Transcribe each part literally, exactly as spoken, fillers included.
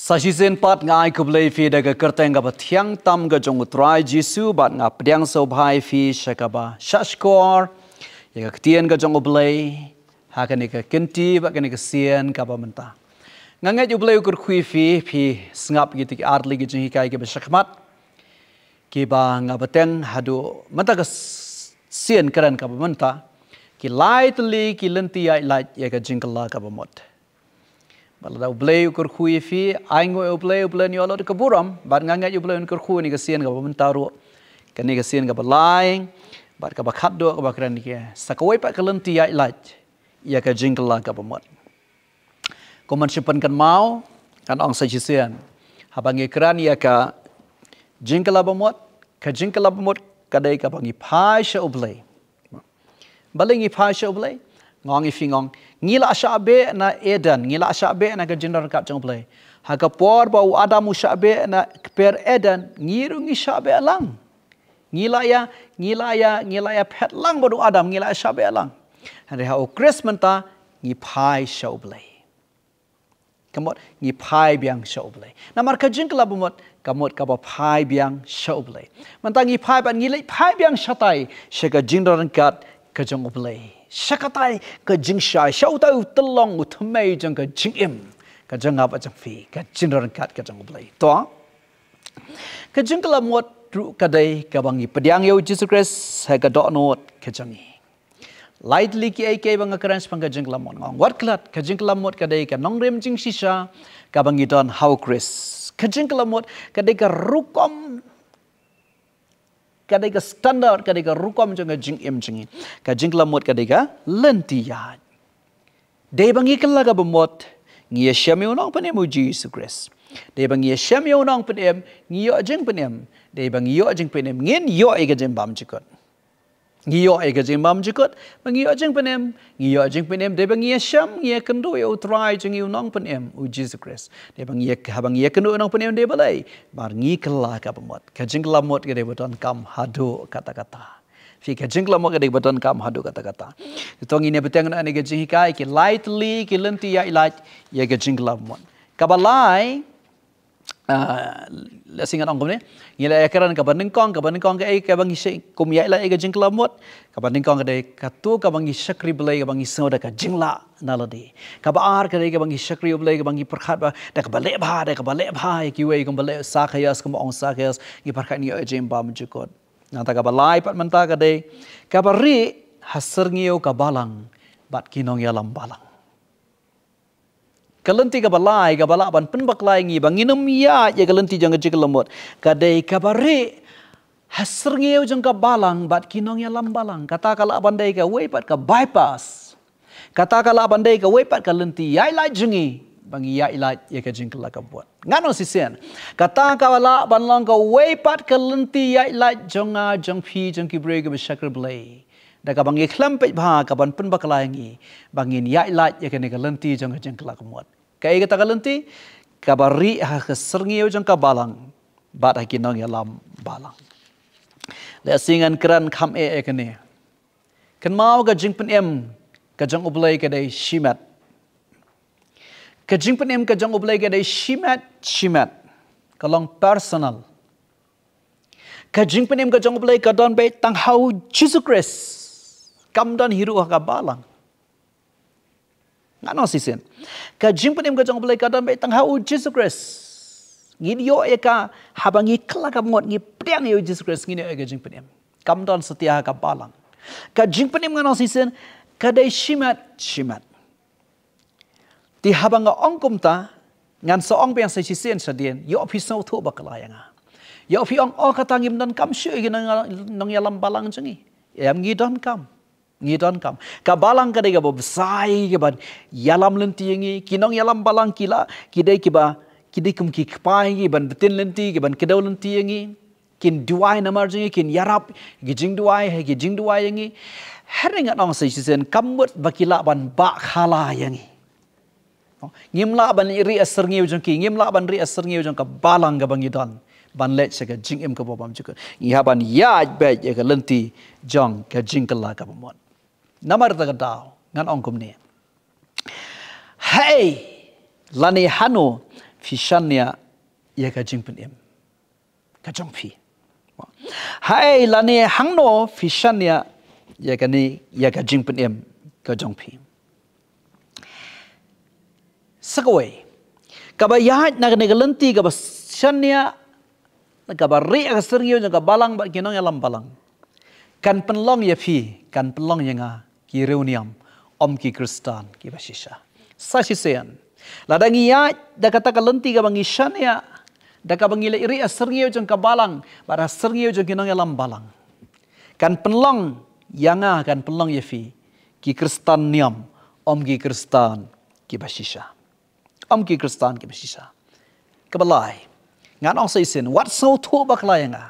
Sa shisien pat nga ai khublei phi da ka kyrteng kaba thiang tam ka jong U Trai Jisu, bad nga pdiang sngewbha ïa phi sha kaba shahshkor ïa ka ktien ka jong U Blei ha kane ka kynti bad kane ka sien kaba mynta. Nga ngeit U Blei u kyrkhu ïa phi, phi sngap ïa ki ar tylli ki jinghikai kiba shakhmat, kiba nga bteng haduh mynta ka s-, sien kren kaba mynta, ki lai tylli ki lynti ïaid lait ïa ka jingkylla kaba mut. Bad lada U Blei u kyrkhu ïa phi, ai nguh ïa U Blei, U Blei un ïoh lut ka burom, bad nga ngeit U Blei un kyrkhu ïa kane ka sien kaba mynta ruh, kane ka sien kaba lai bad kaba khatduh kaba kren ïa ki, sa kawei pat ka lynti ïaid lait ïa ka jingkylla kaba mut. Kumban shu pynkynmaw, ngan ong sa shisien, haba ngi kren ïa ka jingkylla ba mut, ka jingkylla ba mut ka dei kaba ngi phai sha U Blei. Balei ngi phai sha U Blei? Nga ong ïa phi, nga ong, ngi la shah beh na Eden, ngi la shah beh na ka jingdon ryngkat jong U Blei. Ha ka por ba u Adam u shah beh na kper Eden, ngi ruh ngi shah beh lang. Ngi la ïa, ngi la ïa, ngi la ïa phet lang bad u Adam, ngi la shah beh lang. Hynrei ha U Khrist mynta ngi phai sha U Blei. Ka mut ngi phai biang sha U Blei. Namar ka jingkylla ba mut, ka mut kaba phai biang sha U Blei. Mynta ngi phai bad ngi leit phai biang shatai sha ka jingdon ryngkat ka jong U Blei. Sha katai ka jingshai, sha utai u tyllong u thymmei jong ka jingim ka jong nga bad jong phi, ka jingdon ryngkat ka jong U Blei. To, ka jingkylla ba mut ruh ka dei kaba ngi pdiang ïa U Jisu Khrist ha ka dohnud ka jong ngi. Lai tylli kiei kiei ba nga kren shaphang ka jingkylla ba mut, nga ong, wat klet, ka jingkylla ba mut ka dei ka nongrim jingshisha kaba ngi don ha U Khrist. Ka jingkylla ba mut ka dei ka rukom, ka dei ka standard, ka dei ka rukom jong ka jingim jong ngi. Ka jingkylla ba mut ka dei ka lynti ïaid. Dei ba ngi kylla kaba mut, ngi ïashem ïa u Nongpynim U Jisu Khrist. Dei ba ngi ïashem ïa u Nongpynim, ngi ïoh jingpynim. Dei ba ngi ïoh jingpynim, ngin ïoh ïa ka jingbymjukut. Ngi ïoh ïa ka jingbymjukut ba ngi ïoh jingpynim, ngi ïoh jingpynim dei ba ngi ïashem, ngi ïakynduh ïa U Trai jong ngi u Nongpynim U Jisu Khrist. Dei ba ngi ïa, haba ngi ïakynduh ïa u Nongpynim dei balei? Ba ngi kylla kaba mut. Ka jingkylla ba mut ka dei ba donkam haduh katta katta. Phi, ka jingkylla ba mut ka dei ba donkam haduh katta katta. To ngin ïa bteng noh ïa kane ka jinghikai, ki lai tylli ki lynti ïaid lait ïa ka jingkylla ba mut. Kaba lai, ah, lehse ngan ong kumne, ngi la ïakren kaba nyngkong, kaba nyngkong kaei kaba ngi shim kum ïaid lait ïa ka jingkylla ba mut? Kaba nyngkong ka dei kato kaba ngi shakri Blei, kaba ngi sngew da ka jinglah na lade. Kaba ar ka dei kaba ngi shakri U Blei, kaba ngi pyrkhat ba da kaba leh bha, da kaba leh bha ïa kiwei, kumba leh Sakhaios, kumba ong Sakhaios, ngi pyrkhat ngi ïoh ïa ka jingbymjukut. Nangta kaba lai pat mynta ka dei kaba rieh ha syrngiew ka balang bad ki nongïalam balang. Ka lynti kaba lai kaba lah ban pynbakla ïa ngi ba ngin ym ïaid ïa ka lynti jong ka jingkylla ba mut ka dei kaba rieh ha syrngiew jong ka balang bad ki nongïalam balang. Kata ka lah ban dei kawei pat ka bypass. Kata ka lah ban dei kawei pat ka lynti ïaid lait jong ngi ba ngi ïaid lait ïa ka jingkylla kaba mut. Ngan ong shisien, kata ka lah ban long kawei pat ka lynti ïaid lait jong nga, jong phi, jong ki briew kiba shakri Blei. Da kaba ngi khlem peit bha kaban pynbakla ïa ngi ba ngin ïaid lait ïa kane ka lynti jong ka jingkylla kaba mut. Kaei kata ka lynti? Kaba rieh ha ka syrngiew jong ka balang bad ha ki nongïalam balang. Lehse ngan kren kham eh ïa kane. Kynmaw, ka jingpynim ka jong U Blei ka dei shimet. Ka jingpynim ka jong U Blei ka dei shimet shimet. Ka long personal. Ka jingpynim ka jong U Blei ka don beit tang ha U Jisu Khrist. Kam don hi ruh ha ka balang. Ngan ong shisien, ka jingpynim ka jong U Blei ka don beit tang ha U Jisu Khrist. Ngin ïoh ïa ka haba ngi kylla kaba mut, ngi pdiang ïa U Jisu Khrist, ngin ïoh ïa ka jingpynim. Kam don satia ha ka balang. Ka jingpynim, ngan ong shisien, ka dei shimet shimet. Te haba nga ong kumta, ngan sa ong biang sa shisien shadien, ïoh phi sngewthuh bakla ïa nga. Ïoh phi ong, oh, kata ngim donkam shuh ïa ki nong, nongïalam balang jong ngi. Em, ngi donkam. Ngi donkam. Ka balang ka dei kaba bsa ïa ngi ban ïalam lynti ïa ngi. Ki nongïalam balang ki la, ki dei kiba, ki dei kum ki kpa ïa ngi ban btin lynti, kiban kdew lynti ïa ngi. Kin duwai namar jong ngi, kin ïarap ki jingduwai, ha ki jingduwai ïa ngi. Hynrei ngan ong sa shisien, kam mut ba ki lah ban bah khala ïa ngi. Ngim lah ban rieh ha syrngiew jong ki, ngim lah ban rieh ha syrngiew jong ka balang kaba ngi don ban leit sha ka jingim kaba bymjukut. Ngi hap ban ïaid beit ïa ka lynti jong ka jingkylla kaba mut. Namar kata ka daw ngan ong kumne. Haei lane hano phi shaniah ïa ka jingpynim ka jong phi? Haei lane hangno phi shaniah ïa kane, ïa ka jingpynim ka jong phi? Sa kawei, kaba ïaid na kane ka lynti kaba shaniah, kaba rieh ka syrngiew jong ka balang bad ki nongïalam balang, kan pynlong ïa phi, kan pynlong ïa nga ki riewniam, ym ki Khristan kiba shisha. Sa shisien, lada ngi ïaid da kata ka lynti kaba ngi shaniah da kaba ngi leit rieh ha syrngiew jong ka balang bad ha syrngiew jong ki nongïalam balang, kan pynlong ïa nga, kan pynlong ïa phi ki Khristan niam, ym ki Khristan kiba shisha. Ym ki Khristan kiba shisha. Kaba lai, ngan ong sa shisien, wat sngewthuh bakla ïa nga.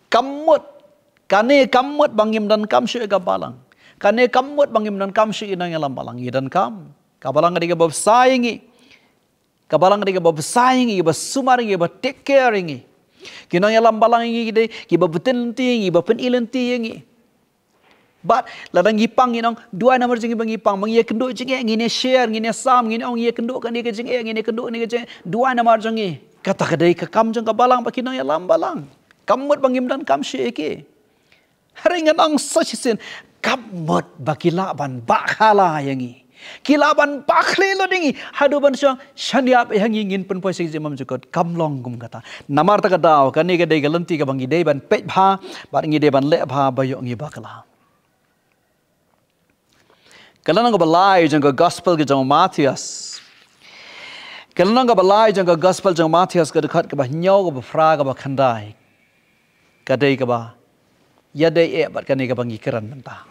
Kam mut, kane kam mut ba ngim donkam shuh ïa ka balang. Kane kam mut ba ngim donkam shuh ïa ki nongïalam balang. Ngi donkam. Ka balang ka dei kaba bsa ïa ngi. Ka balang ka dei kaba bsa ïa ngi, kaba sumar ïa ngi, kaba take care ïa ngi. Ki nongïalam balang ïa ngi ki dei kiba btin lynti ïa ngi, ba pyni lynti ïa ngi. Bad lada ngi pang, ngi ong, duwai namar jong ngi ba ngi pang, ba ngi ïakynduh jingeh, ngin ïa share, ngin ïa sam, ngin ïa ong, ngi ïakynduh kane ka jingeh, ngin ïakynduh kane ka jingeh, duwai namar jong ngi. Kata ka dei ka kam jong ka balang bad ki nongïalam balang. Kam mut ba ngim donkam shuh ïa ki. Hynrei ngan ong sa shisien, kam mut ba ki lah ban bakla ïa ngi. Ki lah ban bakla lut ïa ngi haduh ban shong shaniah ïa ngi, ngin pynpoi sha ki jingmam jukut. Kam long kum kata. Namar kata ka daw, kane ka dei ka lynti kaba ngi dei ban peit bha bad ngi dei ban leh bha ba ïoh ngi bakla. Ka lynnong kaba lai jong ka gospel ka jong u Mathaios. Ka lynnong kaba lai jong ka gospel jong u Mathaios, ka dkhot kaba hynñiew, kaba phra, kaba khyndai, ka dei kaba ïadei eh bad kane kaba ngi kren mynta.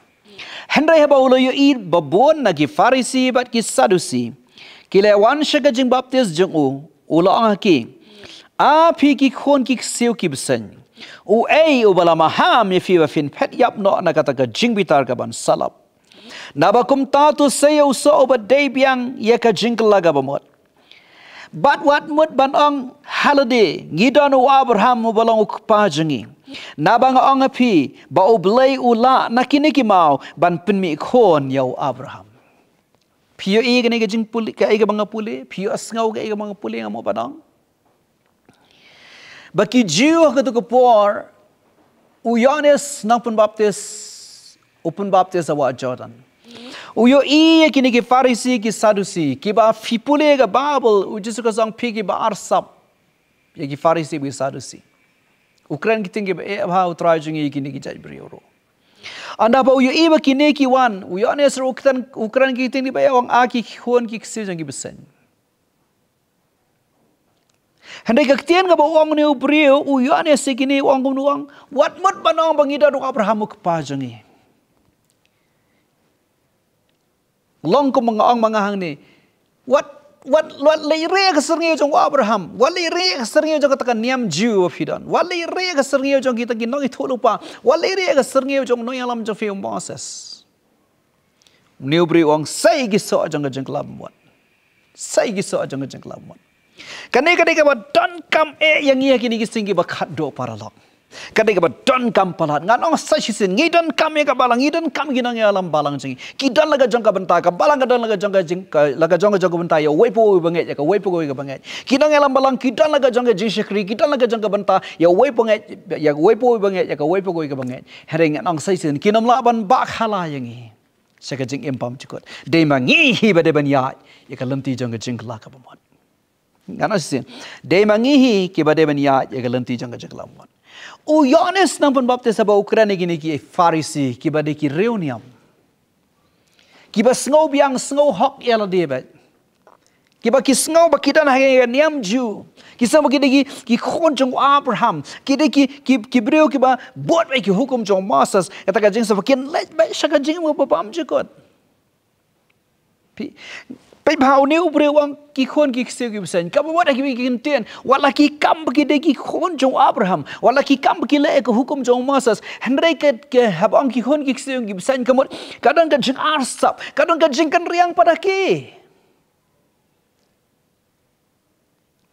Hynrei haba u la ïohi ba bun na ki Pharisi bad ki Sadusi ki la wan sha ka jingbaptis jong u, u la ong ha ki, A phi ki khun ki ksiew ki bseiñ, uei uba la maham ïa phi ba phin phet ïap noh na kata ka jingbitar kaban sa lap? Naba kumta to sa ïa u soh uba dei biang ïa ka jingkylla kaba mut. Bad wat mut ban ong ha lade, ngi don u Abraham uba long u kpa jong ngi. Naba nga ong ha phi ba U Blei u lah na kine ki maw ban pynmih khun ïa u Abraham. Phi ïohi kane ka jingpule, kaei kaba nga pule? Phi ïohsngew kaei kaba nga pule, nga mut ban ong? Ba ki Jiw ha kato ka por, u Ïoannis Nongpynbaptis u pynbaptis ha wah Jordan. U ïohi ïa kine ki Pharisi ki Sadusi, kiba phi pule ka Baibl, U Jisu ka ong phi kiba arsap ïa ki Pharisi bad ki Sadusi. U kren ki ktien kiba eh bha U Trai jong ngi ïa kine ki jait briew ruh. Ynda ba u ïohi ba kine ki wan, u Ïoannis ruh u kren, u kren ki ktien kiba eh, u ong, A ki khun ki ksiew jong ki bseiñ. Hynrei ka ktien kaba u ong une u briew, u Ïoannis, ïa kine, u ong kumno? U ong, wat mut ban ong ba ngi don u Abraham u kpa jong ngi. Long kumba nga ong ma nga hangne. Wat, wat, wat leit rieh ka syrngiew jong u Abraham. Wat leit rieh ka syrngiew jong kata ka niam Jiw ba phi don. Wat leit rieh ka syrngiew jong kita ki nongïathuhlypa. Wat leit rieh ka syrngiew jong u nongïalam jong phi u Moses. Une u briew u ong, sa ïa ki soh jong ka jingkylla ba mut. Sa ïa ki soh jong ka jingkylla ba mut. Kane ka dei kaba donkam eh ïa ngi ha kine ki sngi kiba khatduh, paralok. Ka dei kaba donkam palat. Ngan ong sa shisien, ngi donkam ïa ka balang, ngi donkam ki nongïalam balang jong ngi. Ki don la ka jong ka bynta, ka balang ka don la ka jong ka jing, ka, la ka jong ka jong ka bynta ïa uwei pa uwei ba ngeit, ïa kawei pa kawei kaba ngeit. Ki nongïalam balang ki don la ka jong ka jingshakri, ki don la ka jong ka bynta ïa uwei pa ngeit, ïa uwei pa uwei ba ngeit, ïa kawei pa kawei kaba ngeit. Hynrei ngan ong sa shisien, kin ym lah ban bakla ïa ngi sha ka jingim bymjukut. Dei ma ngi hi ba dei ban ïaid ïa ka lynti jong ka jingkylla kaba mut. Ngan ong shisien, dei ma ngi hi kiba dei ban ïaid ïa ka lynti jong ka jingkylla kaba mut. U Ïoannis Nongpynbaptis haba u kren ïa kine ki Pharisi kiba dei ki riewniam, kiba sngew biang, sngew hok ïa lade beit. Kiba ki sngew ba ki don ha ka niam Jiw. Ki sngew ba ki dei ki, ki khun jong u Abraham. Ki dei ki, ki, ki briew kiba bud beit ki hukum jong u Moses. Kata ka jingshisha ba kin leit beit sha ka jingim kaba bymjukut. Phi, peit bha, une u briew u ong ki khun ki ksiew ki bseiñ. Kaba mut ha kiwei ki ktien, wat la ki kam ba ki dei ki khun jong u Abraham, wat la ki kam ba ki leh ïa ka hukum jong u Moses. Hynrei ka, ka haba ong ki khun ki ksiew ki bseiñ, ka mut ka don ka jingarsap, ka don ka jingkynriang pat ha ki.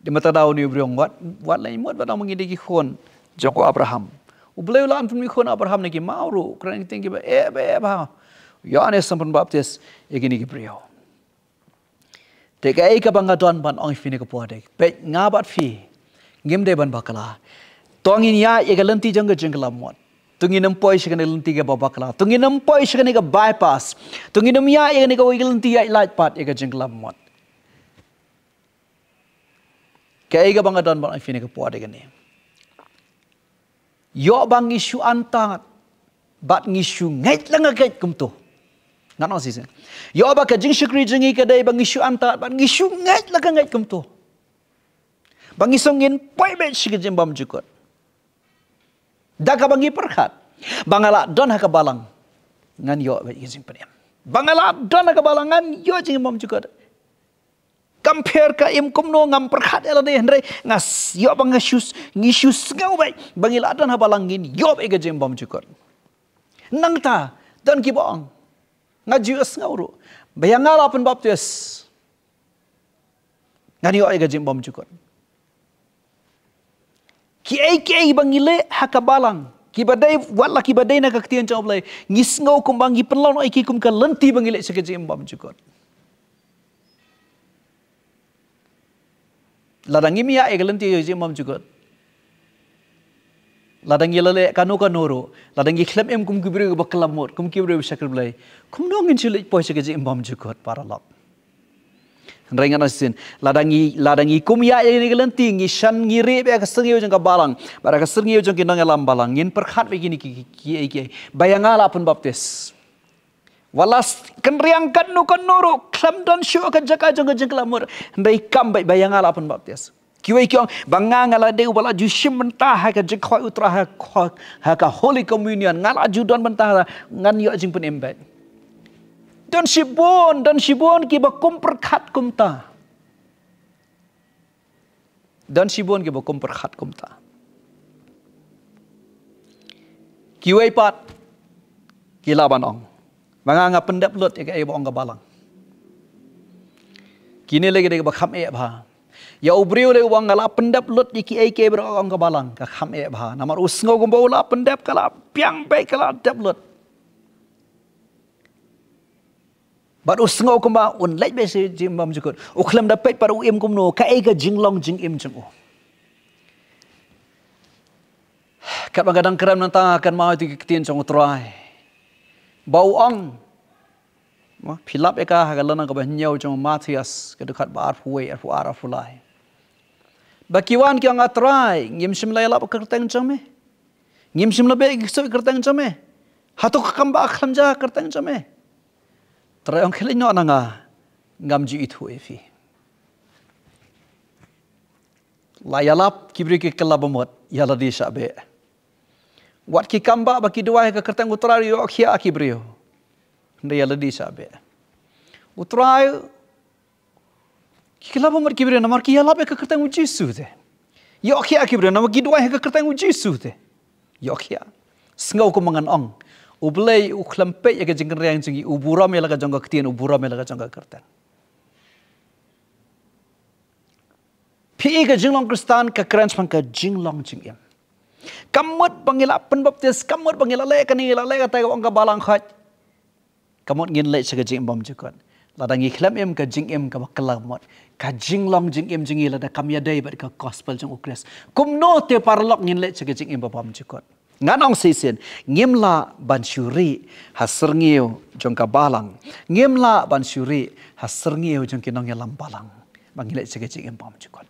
Dei mynta da une u briew u ong, wat, wat leh mut ban ong ba ngi dei ki khun jong u Abraham. U Blei u lah ban pynmih khun Abraham na ki maw ruh. U kren ki ktien kiba eh, ba eh bha. U Ïoannis Nongpynbaptis ïa kine ki briew. Kaei kaba nga don ban ong ïa phi kane ka por de, peit, nga bad phi ngim dei ban bakla. To ngin ïaid ïa ka lynti jong ka jingkylla mut. To ngin ym poi sha kane ka lynti kaba bakla. To ngin ym poi sha kane ka bypass. To ngin ym ïaid ïa kane kawei ka lynti ïaid lait pat ïa ka jingkylla mut. Kaei kaba nga don ban ong ïa phi kane ka por de kane, ïoh ba ngi shu antad bad ngi shu ngeit la ngeit kumto. Ngan ong shisien. Ïoh ba ka jingshakri jong ngi ka dei ba ngi shu antad bad ngi shu ngeit la ngeit kumto. Ba ngi sngew ngin poi beit sha ka jingbymjukut. Da kaba ngi pyrkhat ba nga lah don ha ka balang, ngan ïoh beit ka jingpynim. Ba nga lah don ha ka balang, ngan ïoh jingbymjukut. Kam pher ka im kumno, ngam pyrkhat ïa lade, hynrei nga s-, ïoh ba nga shu s-, ngi shu sngew beit ba ngi lah don ha balang, ngin ïoh beit ka jingbymjukut. Nangta don kiba ong, nga ju ïohsngew ruh, ba ïa nga lah pynbaptis, ngan ïoh ïa ka jingbymjukut. Kiei kiei ba ngi leh ha ka balang, kiba dei, wat la kiba dei na ka ktien jong U Blei, ngi sngew kumba ngi pynlong ïa ki kum ka lynti ba ngi leit sha ka jingbymjukut. Lada ngim ïaid ïa ka lynti jong ka jingbymjukut, lada ngi la leh kano kano ruh, lada ngi khlem im kum ki briew ba kylla mut, kum ki briew ba shakri Blei, kumno ngin shu leit poi sha ka jingbymjukut, paralok? Hynrei ngan ong shisien, lada ngi, lada ngi kum ïaid ïa kane ka lynti, ngi shan, ngi rieh beit ha ka syrngiew jong ka balang bad ha ka syrngiew jong ki nongïalam balang, ngin pyrkhat beit kine ki, ki, ki, ki, ba ïa nga lah pynbaptis. Wat la s-, kynriang katno katno ruh, khlem don shuh ka jaka jong ka jingkylla mut, hynrei kam beit ba ïa nga lah pynbaptis. Kiwei ki ong ba nga, nga la dei uba la ju shim bynta ha ka jingkhawai U Trai ha, ha, ha ka Holy Communion, nga la ju don bynta, ngan ïoh jingpynim beit. Don shibun, don shibun kiba kum pyrkhat kumta. Don shibun kiba kum pyrkhat kumta. Kiwei pat ki lah ban ong ba nga, nga pyndep lut ïa kaei ba ong ka balang. Kine lei ki dei kiba kham eh bha. Ïa u briew lei uba ong nga lah pyndep lut ïa kiei kiei ba ong ka balang, ka kham eh bha. Namar u sngew kumba u lah pyndep, ka lah biang beit, ka lah dep lut. Bad u sngew kumba un leit beit sha ka jingbymjukut. U khlem da peit pat u im kumno, kaei ka jinglong jingim jong u. Katba nga dang kren mynta, kynmaw ïa ki ktien jong U Trai ba u ong, ma, phi lap ïa ka ha ka lynnong kaba hynñiew jong u Mathaios, ka dkhot ba arphew wei, arphew ar, arphew lai. Ba ki wan ki ong, A Trai, ngim shym la ïalap ha ka kyrteng jong me. Ngim shym la beh ki ksuid ha ka kyrteng jong me. Hato ka kam ba khlem jia ha ka kyrteng jong me? Trai ong, khie leit noh na nga, ngam ju ithuh ïa phi. La ïalap ki briew ki kylla bamut, ïa lade shah beh. Wat ki kam ba, ba ki duwai ha ka kyrteng U Trai, ïoh khiah ki briew. Hynrei ïa lade shah beh. U Trai, ki kylla bamut ki briew namar ki ïalap ha ka kyrteng U Jisu te. Ïoh khiah ki briew namar ki duwai ha ka kyrteng U Jisu te. Ïoh khiah. Sngew kumba ngan ong, U Blei u khlem peit ïa ka jingkynriang jong ngi, u burom ïa la ka jong ka ktien, u burom ïa la ka jong ka kyrteng. Phi i, ka jinglong Khristan ka kren shaphang ka jinglong jingim. Kam mut ba ngi la pynbaptis, kam mut ba ngi la leh kane, ngi la leh kata, ka ong ka balang, hooid. Ka mut ngin leit sha ka jingim bymjukut. Lada ngi khlem im ka jingim kaba kylla mut, ka jinglong jingim jong ngi lada kam ïadei bad ka gospel jong U Khrist, kumno te paralok ngin leit sha ka jingim ba bymjukut? Ngan ong shisien, ngim lah ban shu rieh ha syrngiew jong ka balang. Ngim lah ban shu rieh ha syrngiew jong ki nongïalam balang ba ngi leit sha ka jingim bymjukut.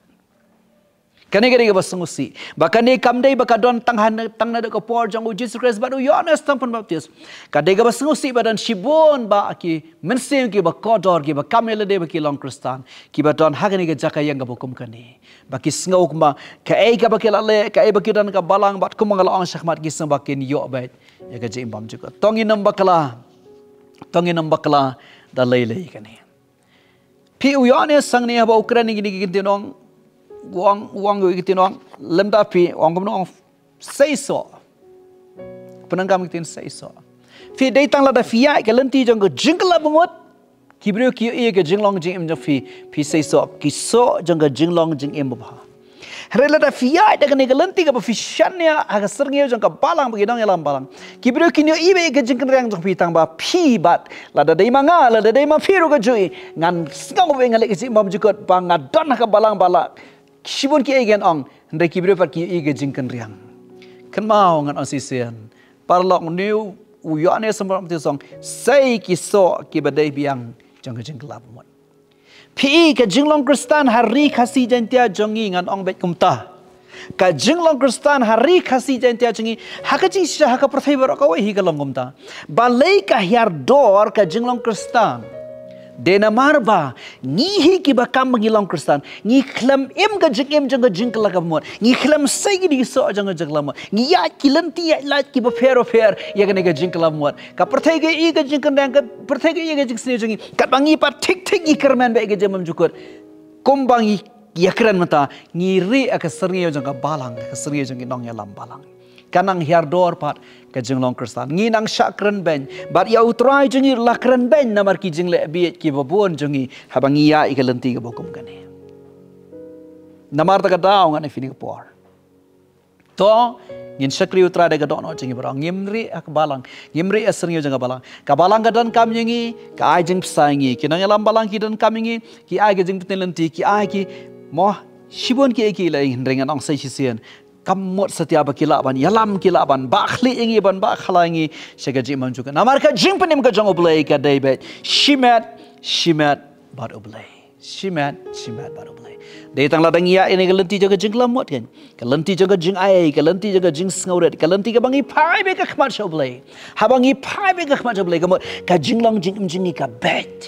Kane ka dei kaba sngewsih. Ba kane kam dei ba ka don tang ha, tang naduh ka por jong U Jisu Khrist bad u Ïoannis Nongpynbaptis. Ka dei kaba sngewsih ba don shibun ba ki mynsiem kiba kordor, kiba kam ïa lade ba ki long Khristan, kiba don ha kane ka jaka ïeng kaba kum kane. Ba ki sngew kumba kaei kaba ki la leh, kaei ba ki don ka balang, bad kumba nga la ong shakhmat, ki sngew ba kin ïoh beit ïa ka jingim bymjukut. To ngin ym bakla. To ngin ym bakla da lei lei kane. Phi, u Ïoannis hangne haba u kren ïa kine ki ktien, u ong, u ong, u ong ïa ki ktien, u ong, lymda phi, u ong kumno, u ong, seisoh. Pyndonkam ki ktien seisoh. Phi, dei tang lada phi ïaid ka lynti jong ka jingkylla bamut, ki briew ki ïohi ïa ka jinglong jingim jong phi, phi seisoh, ki soh jong ka jinglong jingim babha. Hynrei lada phi ïaid da kane ka lynti kaba phi shaniah ha ka syrngiew jong ka balang bad ki nongïalam balang, ki briew kin ïohi beit ïa ka jingkynriang jong phi tang ba phi bad, lada dei ma nga, lada dei ma phi ruh ka jong ngi, ngan sngew beit nga leh ka jingbymjukut ba nga don ha ka balang ba la shibun kiei kiei ngan ong, hynrei ki briew pat ki ïohi ïa ka jingkynriang. Kynmaw, ngan ong shisien, paralok, une u Ïoannis u ong, sei ki soh kiba dei biang jong ka jingkylla bamut. Phi i ka jinglong Khristan ha Ri Khasi Jaiñtia jong ngi, ngan ong beit kumta. Ka jinglong Khristan ha Ri Khasi Jaiñtia jong ngi, ha ka jingshisha ha ka pyrthei baroh kawei hi ka long kumta. Balei ka hiar dor ka jinglong Khristan? Dei namar ba ngi hi kiba kam ba ngi long Khristan, ngi khlem im ka jingim jong ka jingkylla bamut, ngi khlem sei ki soh jong ka jingkylla bamut, ngi ïaid ki lynti ïaid lait kiba pher bapher ïa kane ka jingkylla bamut. Ka pyrthei ka i ka jingkynriang, ka pyrthei ka i ka jingsniew jong ngi. Katba ngi pat thik thik ngi kyrmen beit ïa ka jingbymjukut. Kumba ngi ïakren mynta, ngi rieh ha ka syrngiew jong ka balang, ka syrngiew jong ki nongïalam balang. Ka nang hiar dor pat ka jinglong Khristan. Ngi nang shah kren beiñ bad ïa U Trai jong ngi ruh la kren beiñ namar ki jingleh bieit kiba bun jong ngi haba ngi ïaid ïa ka lynti kaba kum kane. Namar kata ka daw ngan ong ïa phi ha kane ka por, to ngin shakri U Trai da ka dohnud jong ngi baroh. Ngim rieh ha ka balang, ngim rieh ha syrngiew jong ka balang. Ka balang ka donkam ïa ngi, ka ai jingbsa ïa ngi. Ki nongïalam balang ki donkam ïa ngi, ki ai ka jingpyntip lynti, ki ai ki, mo, shibun kiei kiei, hynrei ngan ong sa shisien, kam mut satia ba ki lah ban ïalam, ki lah ban bakhlieh ïa ngi, ban bakla ïa ngi sha ka jingbymjukut. Namar ka jingpynim ka jong U Blei ka dei beit shimet shimet bad U Blei. Shimet shimet bad U Blei. Dei tang lada ngi ïaid ïa kane ka lynti jong ka jingkylla bamut, kan, ka lynti jong ka jingai, ka lynti jong ka jingsngewrit, ka lynti kaba ngi phai beit ka khmat sha U Blei. Haba ngi phai beit ka khmat sha U Blei, ka mut ka jinglong jingim jong ngi ka beit.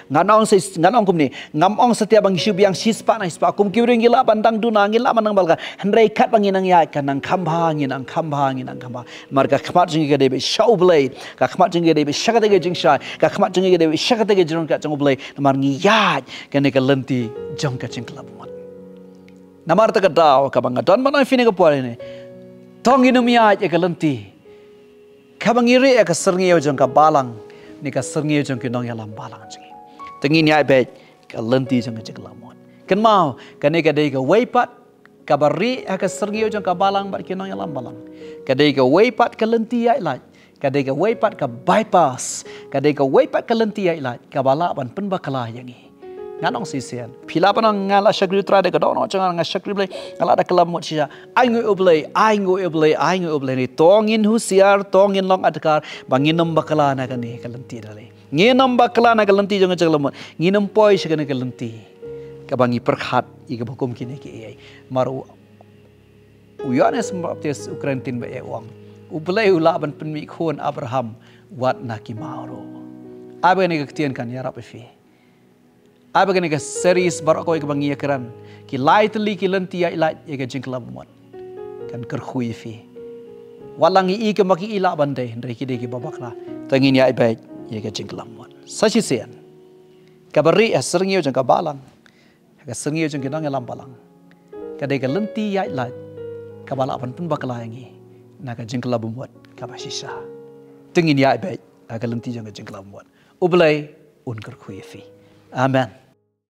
Ngan ong sa, ngan ong kumne, ngam ong satia ba ngi shu biang shispah na shispah, kum ki briew ngi lah ban dang duna, ngi lah ban dang bal ka, hynrei katba ngi nang ïaid, ka nang kham bha, ngi nang kham bha, ngi nang kham bha. Namar ka khmat jong ngi ka dei beit sha U Blei, ka khmat jong ngi ka dei beit sha kata ka jingshai, ka khmat jong ngi ka dei beit sha kata ka jingryngkat jong U Blei. Namar ngi ïaid kane ka lynti jong ka jingkylla bamut. Namar kata ka daw kaba nga don ban ong ïa phi ha kane ka por ne, to ngin ym ïaid ïa ka lynti kaba ngi rieh ha ka syrngiew jong ka balang ne ka syrngiew jong ki nongïalam balang jong ngi. To ngin ïaid beit ha ka lynti jong ka jingkylla bamut. Kynmaw, kane ka dei kawei pat kaba rieh ha ka syrngiew jong ka balang bad ki nongïalam balang. Ka dei kawei pat ka lynti ïaid lait, ka dei kawei pat ka bypass, ka dei kawei pat ka lynti ïaid lait kaba lah ban pynbakla ïa ngi. Ngan ong shisien, phi lah ban ong nga la shakri U Trai da ka dohnud jong nga, nga shakri U Blei, nga la da kylla bamut shisha. Ai nguh ïa U Blei, ai nguh ïa U Blei, ai nguh ïa U Blei. Ne, to ngin husiar, to ngin long adkar ba ngin ym bakla na kane ka lynti da lei. Ngin ym bakla na ka lynti jong ka jingkylla bamut. Ngin ym poi sha kane ka lynti kaba ngi pyrkhat ïa kaba kum kine kiei. Namar u, u Ïoannis Baptis u kren ktien ba eh, u ong, U Blei u lah ban pynmih khun Abraham wat na ki maw ruh. Ai ba kane ka ktien kan ïarap ïa phi. Ai ba kane ka series baroh kawei kaba ngi ïakren, ki lai tylli ki lynti ïaid lait ïa ka jingkylla bamut, kan kyrkhu ïa phi. Wat la ngi i kumba ki i lah ban dei, hynrei ki dei kiba bakla. To ngin ïaid beit ïa ka jingkylla bamut. Sa shisien, kaba rieh ha syrngiew jong ka balang, ha ka syrngiew jong ki nongïalam balang, ka dei ka lynti ïaid lait kaba lah ban pynbakla ïa ngi na ka jingkylla bamut kaba shisha. To ngin ïaid beit ha ka lynti jong ka jingkylla bamut. U Blei un kyrkhu ïa phi. Amen.